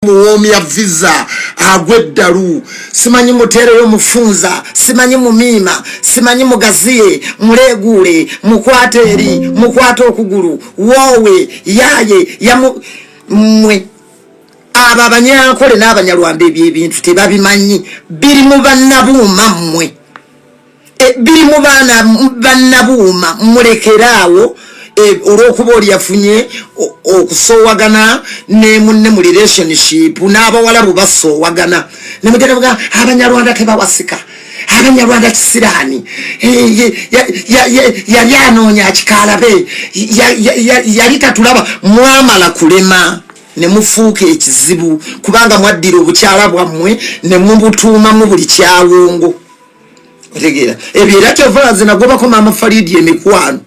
Muwoomya visa agwa eddalu, simanyi muteereyo mufunza, simanyi mumiima, simanyi mugaziye, muleeguule, mukwate eri, mukwate okugulu, woowe yaaye yamu. Mmwe abo Abanyankole n'Abanyarwanda, ebyo ebintu tebabimanyi, biri mu bannabuuma mmwe. Biri mu baana bannabuuma. Mulekeraawo olw'okuba oli yafunye okusoowagana ne munne mu relationship, n'Abawalabu basoowagana, nemugenda buga Abanyarwanda tebawasika, Abanyarwanda kisiraani. Yali anoonya akikaalabe, yali tatulaba. Mwamala kulema ne mufuuka ekizibu, kubanga mwaddira obukyala bwammwe ne mubutuumamu buli kyawongo. Otegeera ebyo? Era kyova nze nagobako Maama Faridi emikwano.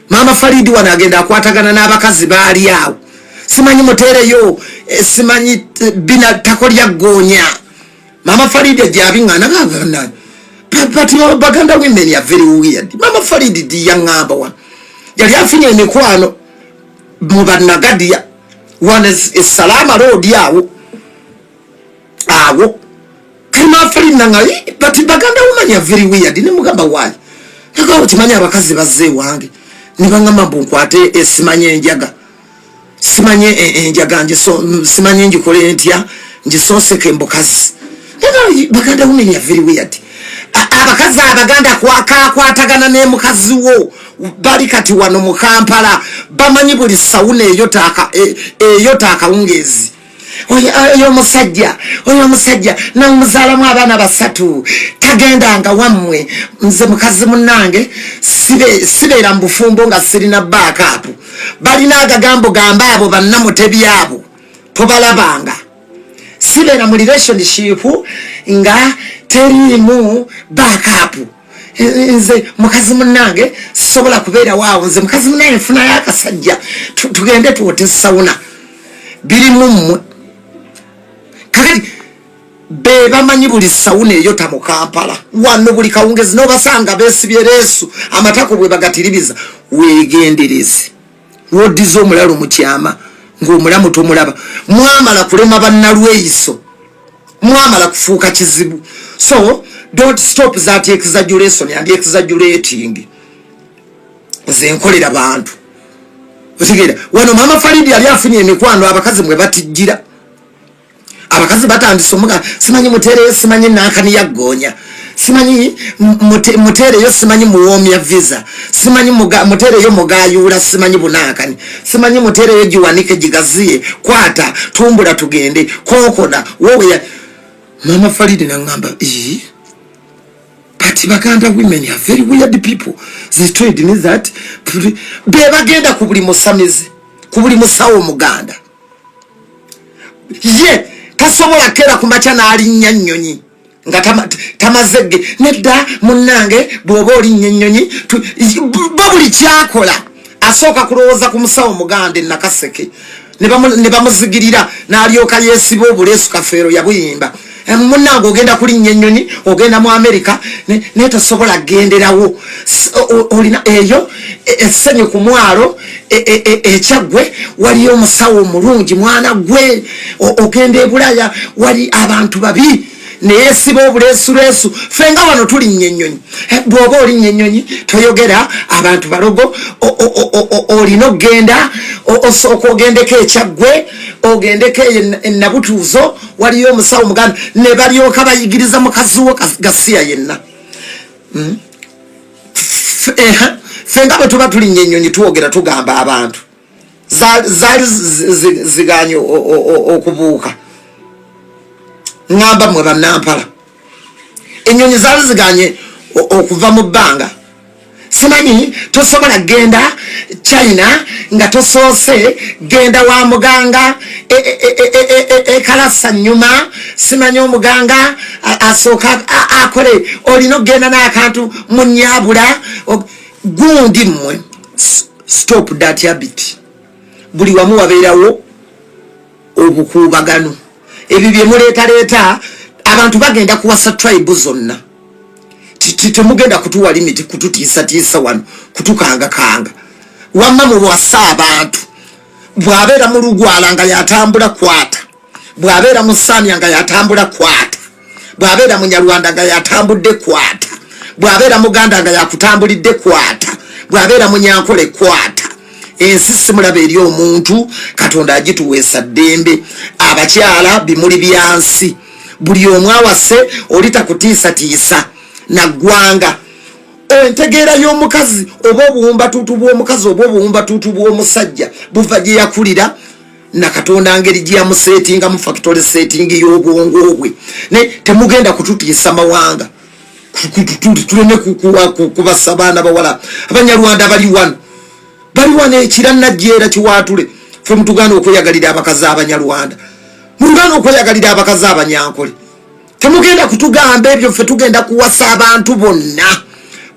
Maama Faridi wano agenda akwatagana n'abakazi baali awo, simanyi muteereyo, simanyi bina tako lya ggoonya. Maama Faridi ajja abiŋŋaana, but Baganda women are very weird. Maama Faridi di yaŋŋamba wano yali afunye emikwano mu Bannagadiya wano Esalaama Road awo awo. Kali nanga, but Baganda women are very weird. Nemugamba, "Why?" Nagamba, "Okimanyi abakazi bazze ewange ne baŋŋamba mbu nkwate esimanye enjaga, simanye enjaga simanye ngikole ntya, ngisonseke embukazi." Baganda women are very weird. Abakazi Abaganda kakwatagana ne mukazi wo bali kati wano mu Kampala, bamanyi buli sauna eyota akawungeezi. Oyo omusajja, oyo omusajja namuzaalamu abaana basatu, tagendanga wammwe. Nze mukazi munnange sibeera mu bufumbo nga sirina backup. Balina agagambo gamba abo bannamutebi abo tobalabanga. Sibeera mu relationship nga teriimu backup. Nze mukazi munnange sisobola kubeera waawo. Nze mukazi munnange nfunayo akasajja, tugende twote sauna. Birimu mmwe. Kakati be bamanyi buli sauna eyota mu Kampala wano buli kawungezi, n'obasanga beesibye leesu, amatako bwe bagatiribiza. Weegendereze woddiza omulalu mu kyama ng'omulamu tomulaba. Mwamala kulema bannalweyiso, mwamala kufuuka kizibu. So don't stop that exaggeration and exaggerating. Nze nkolera bantu, otegeera? Wano Maama Faridi yali afunye emikwano, abakazi mwe batijjira. Abakazi batandise omuga, simanyi muteereyo, simanyi nankani yaggoonya, simanyi muteereyo, simanyi muwoomya visa, simanyi muteereyo mugayuula, simanyi bunankani, simanyi muteereyo giwanike gigaziye, kwata tumbula tugende konkona wowe. Maama Faridi naŋŋamba, "Ii, but Baganda women are very weird people." They told me that be bagenda ku buli musamizi, ku buli musawo Omuganda. Ye tasobola kera ku makya n'alinnya nnyonyi nga tamaze ge. Nedda munnange, bw'oba olinnya ennyonyi, bo buli kyakola asooka kulowooza ku musawo Muganda Enakaseke, ne bamuzigirira, n'alyoka yeesiba obuleesu. Kafeero yabuyimba. Munnange, ogenda kulinnya ennyonyi, ogenda mu Amerika, naye tosobola genderawo. Olina eyo essenyu ku mwalo Ekyaggwe, waliyo omusawo omulungi, mwana gwe. Ogenda e Bulaya, wali abantu babi, neyesiba obuleesuleesu. Ffe nga wano tulinnya ennyonyi. Bw'oba olinnya ennyonyi toyogera, abantu balogo. Olina okgenda, osooka ogendeko Ekyaggwe, ogendeko eyo Enabutuuzo, waliyo omusawo Muganda, ne balyoka bayigiriza mukazi wo gasiya yenna. Ffe nga bwe tuba tulinnya ennyonyi twogera, tugamba abantu. Zaali ziganye okubuuka. Ŋŋamba mmwe bannampala, ennyonyi zaali ziganye okuva mu bbanga. Simanyi tosobola genda China nga tosoose genda wa muganga ekalasa nyuma. Simanyi omuganga asooka akole, olina okugenda n'akantu munyabula gundi. Mmwe stop that habit. Buli wamu wabeerawo obukuubagano. Ebyo bye muleetaleeta, abantu bagenda kuwasa tribe zonna. Temugenda kutuwa limit, kututiisatiisa wano, kutukangakanga. Wamma muwasa abantu. Bw'abeera mu lugwala nga yatambula kwata. Bw'abeera Musaamya nga yatambula, kwata. Bw'abeera Munyarwanda nga yatambudde, kwata. Bw'abeera Muganda nga yakutambulidde, kwata. Bw'abeera Munyankole, kwata. Ensi simulaba eri omuntu, Katonda agituweesa ddembe. Abakyala bimuli byansi, buli omu awase oli takutiisatiisa naggwanga. Entegeera y'omukazi oba obuwumbatuutu bw'omukazi oba obuwumbatuutu bw'omusajja buva gye yakulira na Katonda, ngeri gye yamuseetingamu, factory setting y'obwongo bwe. Ne temugenda kututiisa mawanga tuleme kubasa baana bawala. Abanyarwanda bali wano, bali wano ekira najjeera kiwaatule. Fe mutugaana okweyagalira abakazi Abanyarwanda, mutugaana okweyagalira abakazi Abanyankole. Temugenda kutugamba ebyo, ffe tugenda kuwasa abantu bonna.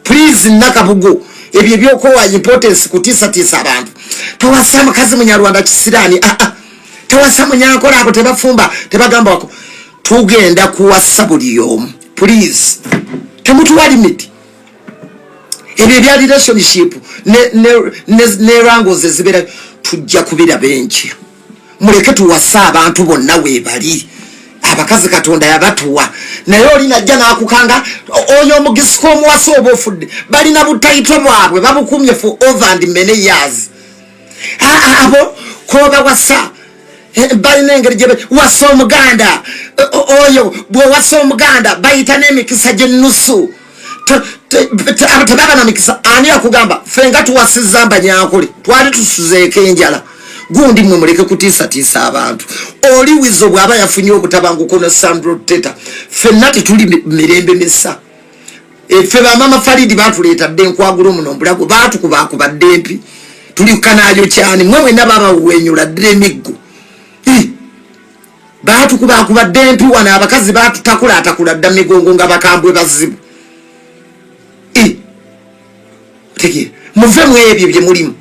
Please, Nakabugo, ebyo ebyokowa importance kutiisatiisa abantu, tewasa mukazi Munyarwanda kisiraani, aa ah, ah. Tewasa Munyankola, abo tebafumba, tebagamba wako. Tugenda kuwasa buli omu. Please, temutuwa limit. Ebyo ebya relationship ne wrangles ezibeera tujja kubiraba enkya. Muleke tuwase abantu bonna weebali. Abakazi Katonda yabatuwa, naye oli najja n'akukanga oyo omugisika omuwasa oba ofudde. Balina butayito bwabwe babukumye for over and many years. Abo kobawasa balina engeri gye wasa Omuganda oyo. Bw'owasa Omuganda bayita n'emikisa gy'ennusu. Tebaba na mikisa. Ani akugamba? Ffe nga tuwasizza Mbanyankole, twali tusuzeeko enjala. Gundi mwe muleke kutiisatiisa abantu. Oli Wizo bw'aba yafunye obutabanguko ne Sandro Teta, ffenna tetuli mirembe misa. Ffe bamama Faridi batuleeta dde enkwagulo muno mbulago, batukubakubadde empi, tuli kanayo kyani. Mwe mwenna babawenyula ddira emiggo, batukubakubadde empi wano. Abakazi batutakulatakula dda migongo nga bakambwe bazibu. Tegeera, muve mu ebyo bye mulimu.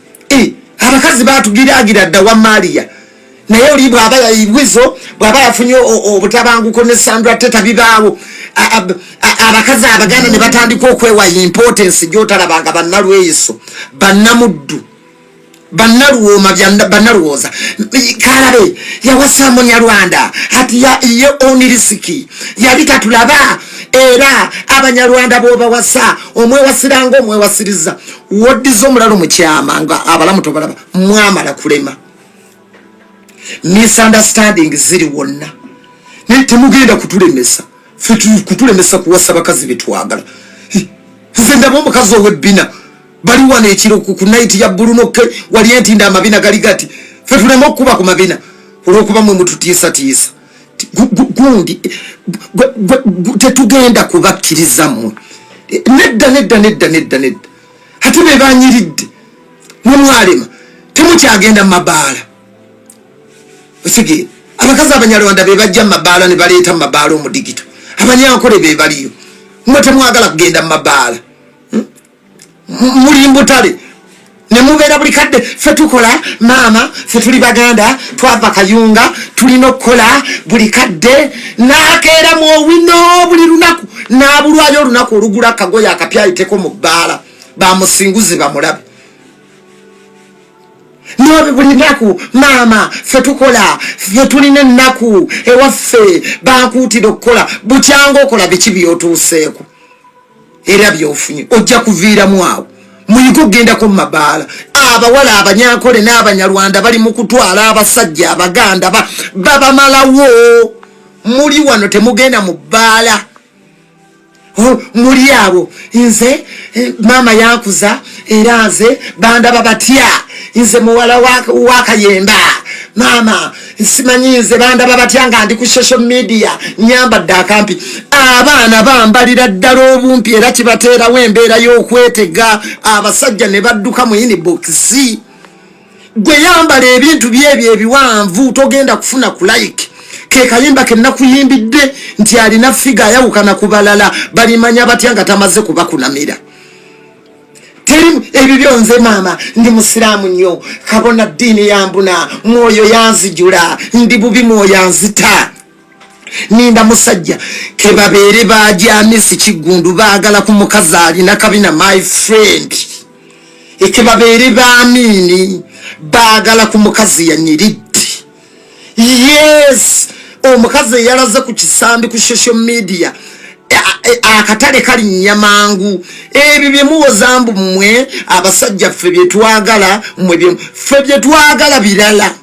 Abakazi batugiragira dda wa Maaliya. Naye oli bwaba Wizo bwaba yafunye obutabanguko ne Sandra Teta, bibaawo. Abakazi Abaganda ne batandika okwewa importance gyotalabanga. Bannalweyiso, bannamuddu, bannaluwooma, bannaluwooza. Kalabe yawasa Munyarwanda ati ye own risk, yali tatulaba. Era Abanyarwanda bwobawasa omwewasiranga omwewasiriza, woddiza omulalo mukyama nga abalamu tobalaba. Mwamala kulema, misunderstanding ziri wonna, naye temugenda kutulemesa. Ffe kutulemesa kuwasa bakazi betwagala. Nze ndaba omukazi ow'ebbina, bali wano ekiro ku night ya Bruno K, wali entinda amabina gali gati. Ffe tuleme okukuba ku mabina olwokuba mwe mututiisatiisa. Gundi tetugenda kubakkiriza mmwe. Nedda, nedda, nedda, nedda, nedda. Ate be banyiridde, mwe mwalema, temukyagenda mu mabaala. Okitegeera? Abakazi Abanyarwanda be bajja mu mabaala ne baleeta mu mabaala omudigito. Abanyankole be baliyo, mwe temwagala kugenda mu mabaala. Muli mbutale ne mubeera buli kadde. Ffe tukola maama, ffe tuli Baganda, twava Kayunga, tulina okukola buli kadde. N'akeera mu Owino buli lunaku n'abulwayo olunaku olugula akagoye akapya ayiteko mu bbaala bamusinguzi bamulabe. Nobi buli naku maama, ffe tukola, ffe tulina ennaku ewaffe, bankuutira okukola. Bukyanga okola biki byotuuseeko era byofunye ojja kuviiramu awo. Muyige okugendako mu mabaala. Abawala Abanyankole n'Abanyarwanda bali mu kutwala abasajja Abaganda babamalawo. Muli wano temugenda mu bbaala. Muli abo nze maama yankuza, era nze bandaba batya? Nze muwala wakayemba maama, simanyi nze bandaba batya nga ndi ku social media nyambadde akampi? Abaana bambalira ddala obumpi, era kibateerawo embeera y'okwetega abasajja ne badduka mu inbox. Gwe yambala ebintu byebyo ebiwanvu, togenda kufuna ku like. Ke kayimba ke nakuyimbidde nti alina figure ayawukana ku balala, balimanya batya nga tamaze kubakunamira? Teri ebyo byonze. Maama, ndi musiraamu nnyo, kabona ddiini yambuna, mwoyo yanzijula, ndi bubi, mwoyo anzita, ninda musajja. Kebabeere bajamisi Kiggundu, baagala ku mukazi alina kabina. My friend, ekebabeere baamiini, baagala ku mukazi yanyiridde. Yes. Omukazi eyalaze ku kisambi ku social media, akatale kalinnya mangu. Ebyo bye muwoza mbu mmwe abasajja ffe bye twagala, mmwe ffe bye twagala birala.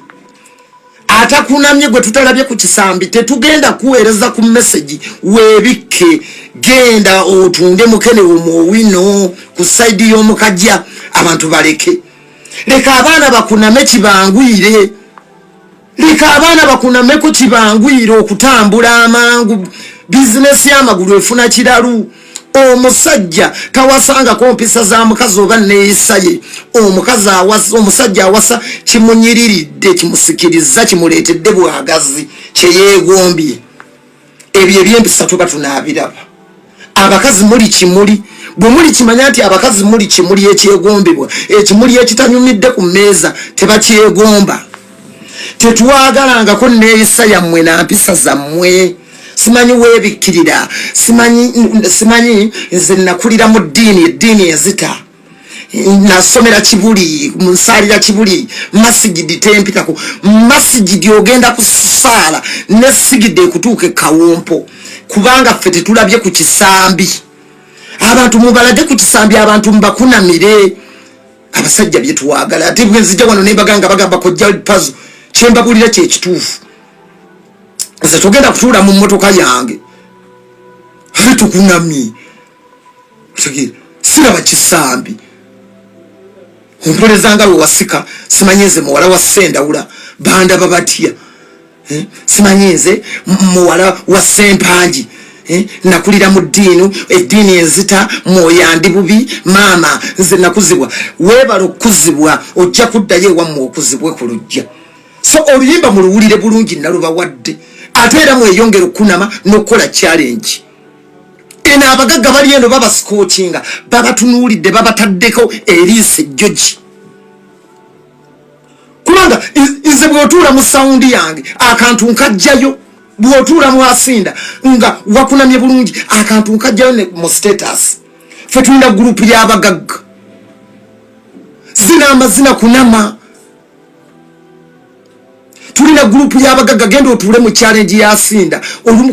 Atakunamye gwe tutalabye ku kisambi tetugenda kuweereza ku message. Weebikke, genda otunde mukene omwowino ku side y'omukajja, abantu baleke. Leka abaana bakuname kibanguyire, leka abaana bakunameko kibanguyire okutambula amangu. Bizinesi y'amagulu efuna kiralu. Omusajja tawasangako mpisa za mukazi oba neeyisa ye. Omukazi awasa, omusajja awasa kimunyiriridde, kimusikiriza, kimuleetedde bwagazi, kyeyeegombye. Ebyo ebyempisa tuba tunaabiraba. Abakazi muli kimuli, bwe muli kimanya nti abakazi muli kimuli ekyegombebwa, ekimuli ekitanyumidde ku mmeeza tebakyegomba. Tetwagalangako neeyisa yammwe na mpisa zammwe. Simanyi weebikkirira, simanyi, simanyi nze nakulira mu ddiini, eddiini enzita, nasomera Kibuli, nsaalira Kibuli, masigidi tempitako. Masigidi ogenda kusaala ne sigidi ekutuuka ekawompo, kubanga ffe tetulabye ku kisambi. Abantu mubalage ku kisambi, abantu mubakunamire. Abasajja byetwagala, ate bwenzija wano nembaganga bagamba kojja Pazo, kyembabulira kyekituufu. Nze togenda kutuula mu mmotoka yange ate tukunamye. Siraba kisambi, ompolezanga lwe wasika. Simanyi nze muwala wa Sendawula, bandaba batya? Eh? Simanyi nze muwala wa Sempangi, eh? Nakulira mu ddiini, eddiini enzita, mwoyo andi bubi. Maama nze nakuzibwa. Weebala okukuzibwa, ojja kuddayo ewammwe okuzibwe ku lujja. So oluyimba muluwulire bulungi, nalubawadde, ate era mweyongere okukunama n'okukola challenge eno. Abagagga bali eno babasikokinga, babatunuulidde, babataddeko eriiso ejjogi, kubanga nze bw'otuula mu sound yange akantu nkajjayo, bw'otuula mu asinda nga wakunamye bulungi akantu nkajjayo mu status. Fe tulina group y'abagagga, zina amazina kunama. Tulina group y'abagagga, genda otuule mu challenge yasinda,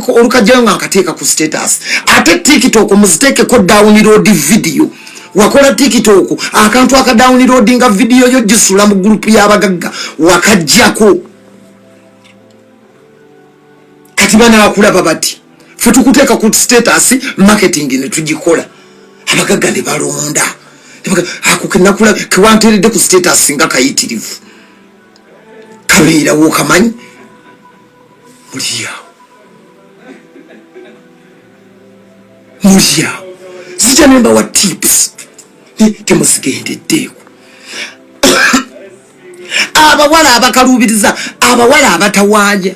olukajjayo nga nkateeka ku status. Ate TikTok muziteekeko download video. Wakola TikTok akantu aka downloadinga video yo, gisula mu group y'abagagga, wakajjako. Kati banaakulaba bati fe tukuteeka ku status, marketing ne tugikola, abagagga ne balonda. Ako kenakula kewanteredde ku status nga kayitirivu, kabeerawo kamanyi muliawo, muliawo. Zijja nembawa tips, temuzigendeddeeko. Abawala abakaluubiriza, abawala abatawaanya,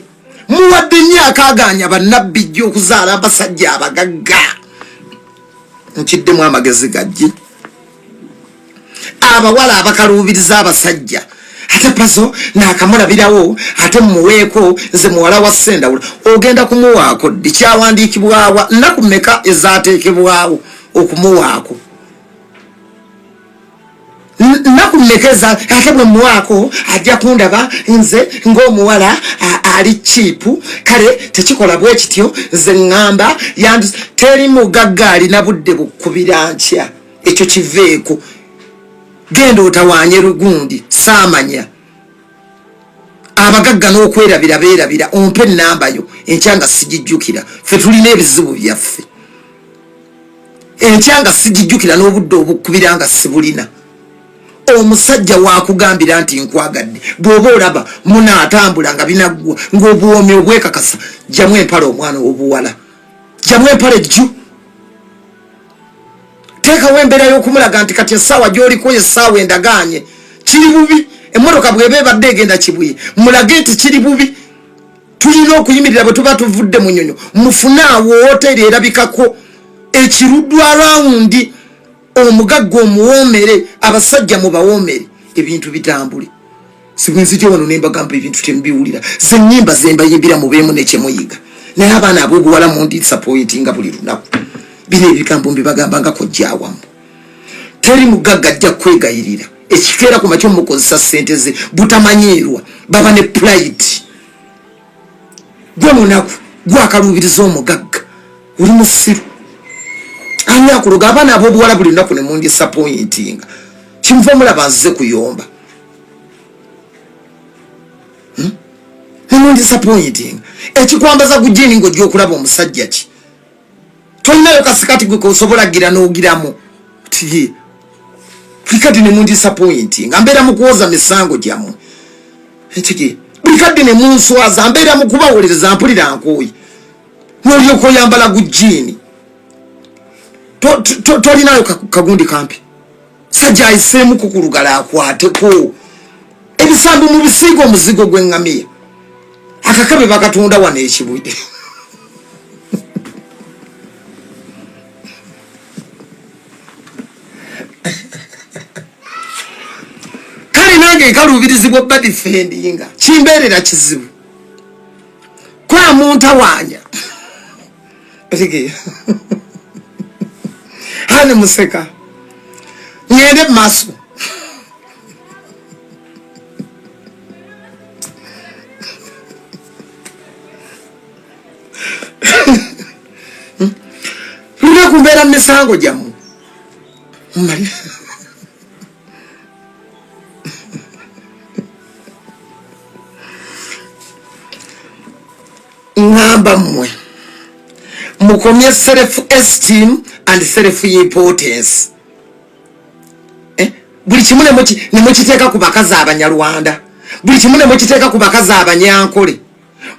muwadde nnyo akaaganya bannabbi jja okuzaala abasajja abagagga. Nkiddemu amagezi gajje. Abawala abakaluubiriza abasajja, ate Pazo naakamulabirawo, ate mumuweeko, nze muwala wa Sendawula. Ogenda kumuwaako ddi? Kyawandiikibwawa? Nnaku mmeka ezaateekebwawo okumuwaako? Nnaku mmeka eza? Ate bwe muwaako ajja kundaba nze ng'omuwala ali cheap. Kale tekikola bwe kityo. Nze ŋŋamba teri mugagga alina budde bukkubira nkya. Ekyo kiveeko, genda otawaanye lugundi. Saamanya abagagga n'okwerabira beerabira. Ompe ennamba yo enkya nga sigijjukira. Ffe tulina ebizibu byaffe, enkya nga sigijjukira n'obudde obukkubira nga sibulina. Omusajja wakugambira nti nkwagadde, bw'oba olaba munaatambula nga binaggwa ng'obuwoomi obwekakasa, jjamu empale. Omwana obuwala, jjamu empale jju, teekawo embeera y'okumulaga nti kati essaawa gy'oliko essaawa endagaanye kiri bubi. Emmotoka bw'eba ebadde egenda Kibuye, mulage nti kiri bubi, tulina okuyimirira. Bwe tuba tuvudde mu Nyonyo, mufune awo woteeri erabikako ekiruddwa round. Omugagga omuwoomere, abasajja mubawoomere, ebintu bitambule. Sibwenzijja wano nembagamba ebintu temubiwulira. Zenyimba zembayimbira mubeemu nekyemuyiga. Naye abaana ab'obuwala mundisappointinga buli lunaku. Bino ebigambo mbibagamba nga kojja awamu. Teri mugagga ajja kwegayirira ekikeera ku makyo mukozesa ssente ze butamanyiirwa. Baba ne pride. Gwe munaku, gwe akaluubiriza omugagga, oli musiru. Ani akuloga? Abaana ab'obuwala buli lunaku ne mundisappointinga. Kinva omulaba nzize kuyomba. Ne mundisappointinga. Ekikwambaza ku jjiini ng'ojja okulaba omusajja ki? Tolinayo kasikati gwe kosobola gira n'ogiramu. Tiye. Buli kadde ne mundisappointinga. Mbeera mu kuwoza misango gyammwe. Ekiki? Buli kadde ne munswaza, mbeera mu kubawolereza, mpulira nkooye. N'olyoka oyambala gu jjiini. Tolinayo kagundi kampi. Sajja ayiseemu ku kulugala akwateko. Ebisambi mubisiiga omuzigo gw'eŋŋamiya. Akakabe bakatunda wano ekibuye. Kale nange nkaluubirizibwa obadifendinga, kimbeerera kizibu. Kwamuntawaanya. Hani museka. Ngende mu maaso. Lunaku mbeera mu misango gyammwe. Ŋŋamba mmwe mukomye self esteem and self importance. Buli kimu ne mukiteeka ku bakazi Abanyarwanda, buli kimu ne mukiteeka ku bakazi Abanyankole.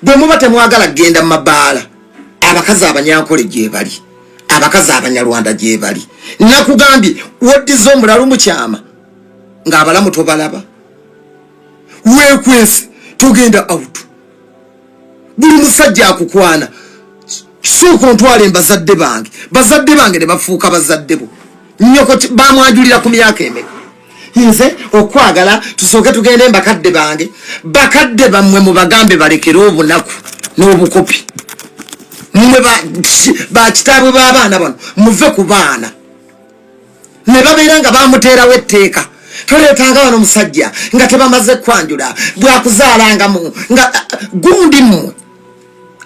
Bwe muba temwagala kugenda mu mabaala, abakazi Abanyankole gye bali, abakazi Abanyarwanda gye bali. Nakugambye woddiza omulalu mu kyama ng'abalamu tobalaba, weekwese togenda out. Buli musajja akukwana, sooka ontwale bazadde bange, bazadde bange ne bafuuka bazadde bo. Nnyoko bamwajulira ku myaka emeka? Nze okwagala tusooke tugende bakadde bange. Bakadde bammwe mubagambe balekere obunaku n'obukopi. Mmwe bakitaabwe b'abaana bano muve ku baana. Ne babeera nga bamuteerawo etteeka. Toleetanga wano musajja nga tebamaze kwanjula, bwakuzaalangamu nga gundi mmwe.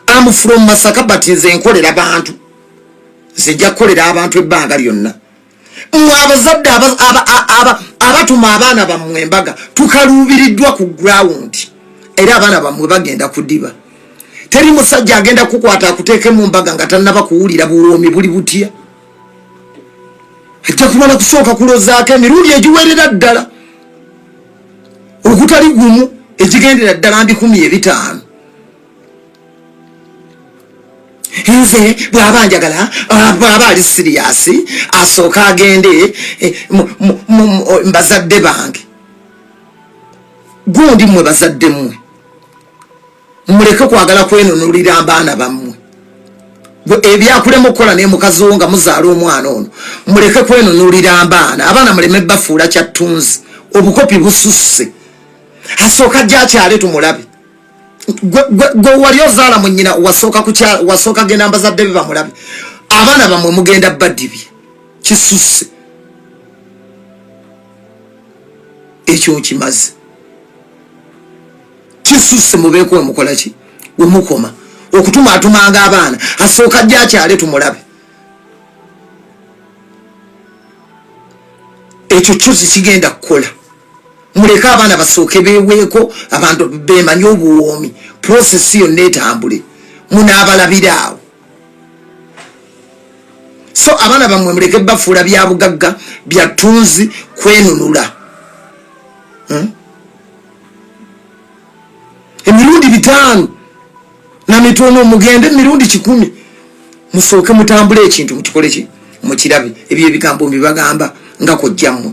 I'm from Masaka but nze nkolera bantu. Nze nja kukolera abantu ebbanga lyonna. Mmwe abazadde abatuma abaana bammwe embaga, tukaluubiriddwa ku ground. Era abaana bammwe bagenda kudiba. Teri musajja agenda kukwata akuteeke mu mbaga nga tannaba kuwulira buwoomi buli butya. Ajja kumala kusooka kulozaako emirundi egiwerera ddala okutali gumu, egigendera ddala 50. Nze bw'aba njagala, bw'aba ali siriyasi, asooka agende bazadde bange. Gundi mmwe bazadde mmwe, muleke kwagala kwenunulira abaana bammwe. Ebyakulema okukola ne mukazi wo nga muzaala omwana ono, muleke kwenunulira abaana. Abaana muleme bafuula kyattunzi, obukopi bususse. Asooka ajja akyale tumulabe. Gwe wali ozaala mu nnyina, wasooka genda mbazadde be bamulabe. Abaana bammwe mugenda badibye, kisusse. Ekyo nkimaze, kisusse. Mubeeko we mukola ki, we mukoma okutumaatumanga abaana. Asooka ajja akyale tumulabe. Ekyo kyo kigenda kukola. Muleke abaana basooke beeweeko, abantu bemanye obuwoomi, process yonna etambule, munaabalabira awo. So abaana bammwe muleke bafuula bya bugagga, bya ttunzi, kwenunula. Emirundi 5 na mitono, mugende emirundi 100, musooke mutambule ekintu mukikole ki, mukirabe. Ebyo ebigambo mbibagamba nga kojjammwe.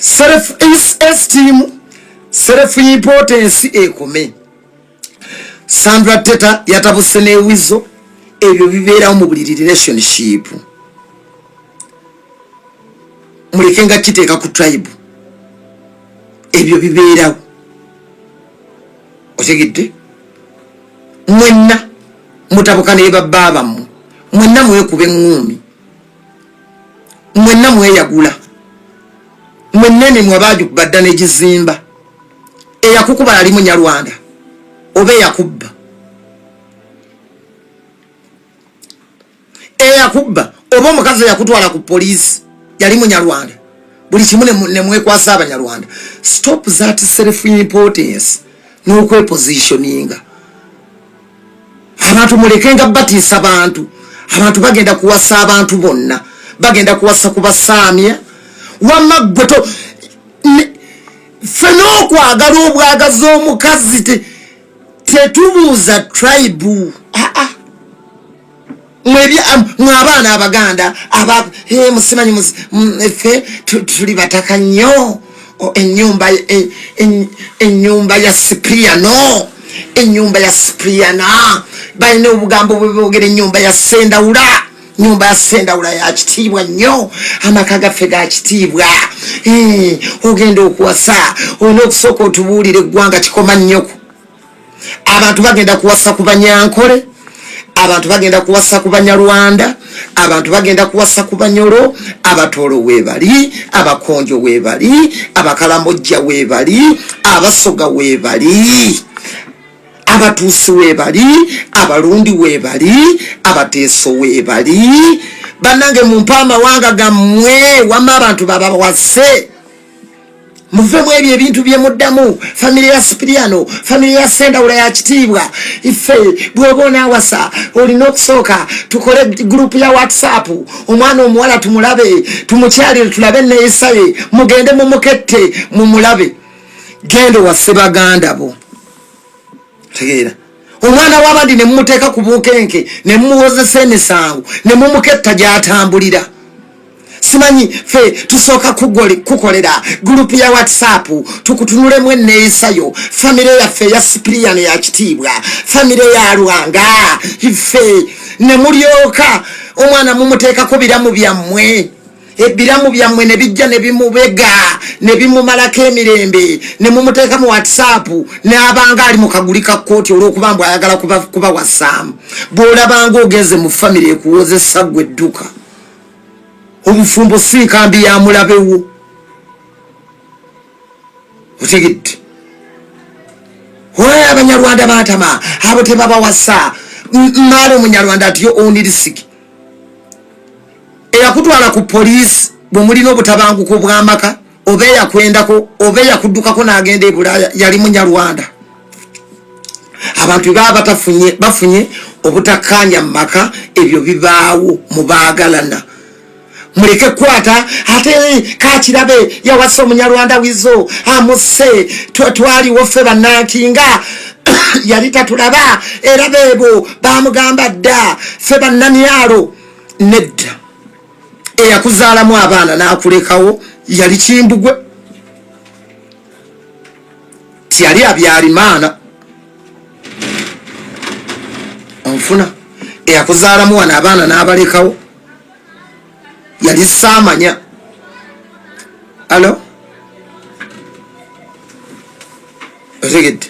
Self esteem, self importance ekome. Sandra Teta yatabuse n'ewizo. Ebyo bibeerawo mu buli relationship. Muleke nga kiteeka ku tribe, ebyo bibeerawo. Otegedde? Mwenna mutabuka ne babba bammwe, mwenna mwekuba eŋŋuumi, mwenna mweyagula, mwenna emimwa baagikuba dda n'egizimba. Eyakukuba yali Munyarwanda oba eyakubba? Eyakubba oba omukazi eyakutwala ku poliisi yali Munyarwanda. Buli kimu nemwekwasa Abanyarwanda. Stop that self importance n'okwepositioninga. Abantu mulekenga batiisa bantu. Abantu bagenda kuwasa abantu bonna, bagenda kuwasa kubasaamya. Wamma ggwe to ffe n'okwagala obwagazi omukazi tetubuuza tribe. Aa, mwe abaana Abaganda aba musimanyi ffe tuli bataka nnyo. Ennyumba ya Sipriano, ennyumba ya Sipriana balina obugambo bweboogera. Ennyumba ya Sendawula, nyumba ya Sendawula ya kitiibwa nnyo, amaka gaffe ga kitiibwa. Ogenda okuwasa olina okusooka otubuulira eggwanga kikoma nnyoko. Abantu bagenda kuwasa ku Banyankole, abantu bagenda kuwasa ku Banyarwanda, abantu bagenda kuwasa ku Banyolo. Abatolo weebali, Abakonjo weebali, Abakalamojja weebali, Abasoga weebali, Abatuusi weebali, Abalundi weebali, Abateeso weebali. Bannange, mumpe amawanga gammwe. Wamma abantu babawase, muvemu ebyo ebintu byemuddamu. Famire ya Sipiriano, famire ya Sendawula ya kitiibwa. Ife bw'oba onaawasa olina okusooka tukole gurupu ya WhatsApp, omwana omuwala tumulabe, tumukyalire, tulabe neeyisa ye, mugende mumukette mumulabe. Genda owase baganda bo. Tegeera, omwana w'abandi ne mumuteeka ku bunkenke, ne mumuwozesa emisango, ne mumuketta gy'atambulira. Simanyi fe tusooka kukolera gurupu ya WhatsApp, tukutunulemu enneeyisayo. Famire yaffe eya Sipiriyano ya kitiibwa, famire ya Lwanga. Ife ne mulyoka omwana mumuteekako biramu byammwe, ebiramu byammwe ne bijja ne bimubega ne bimumalako emirembe, ne mumuteeka mu WhatsApp n'abanga ali mu kaguli ka kkooti olw'okuba mbu ayagala kubawasaamu. Bw'olabanga ogenze mu famire ekuwozesa, ggwe edduka. Obufumbo si nkambi ya mulabewo, otegedde? Oye, Abanyarwanda bantama, abo tebabawasa. Maala Omunyarwanda atiyo onirisiki eyakutwala ku poliisi bwe mulina obutabanguko bw'amaka, oba eyakwendako, oba eyakuddukako n'agenda e Bulaaya yali Munyarwanda. Abantu baba batafunye, bafunye obutakkaanya mu maka, ebyo bibaawo mu baagalana. Muleke kukwata ate kakirabe yawasa Omunyarwanda wizo amuse. Twaliwo ffe bannankinga, yali tatulaba, era beebo bamugamba dda ffe bannamyalo. Nedda, eyakuzaalamu abaana n'akulekawo yali Kimbugwe, tiyali Abyalimaana. Onfuna? Eyakuzaalamu wano abaana n'abalekawo yali saamanya. Alo, otegedde?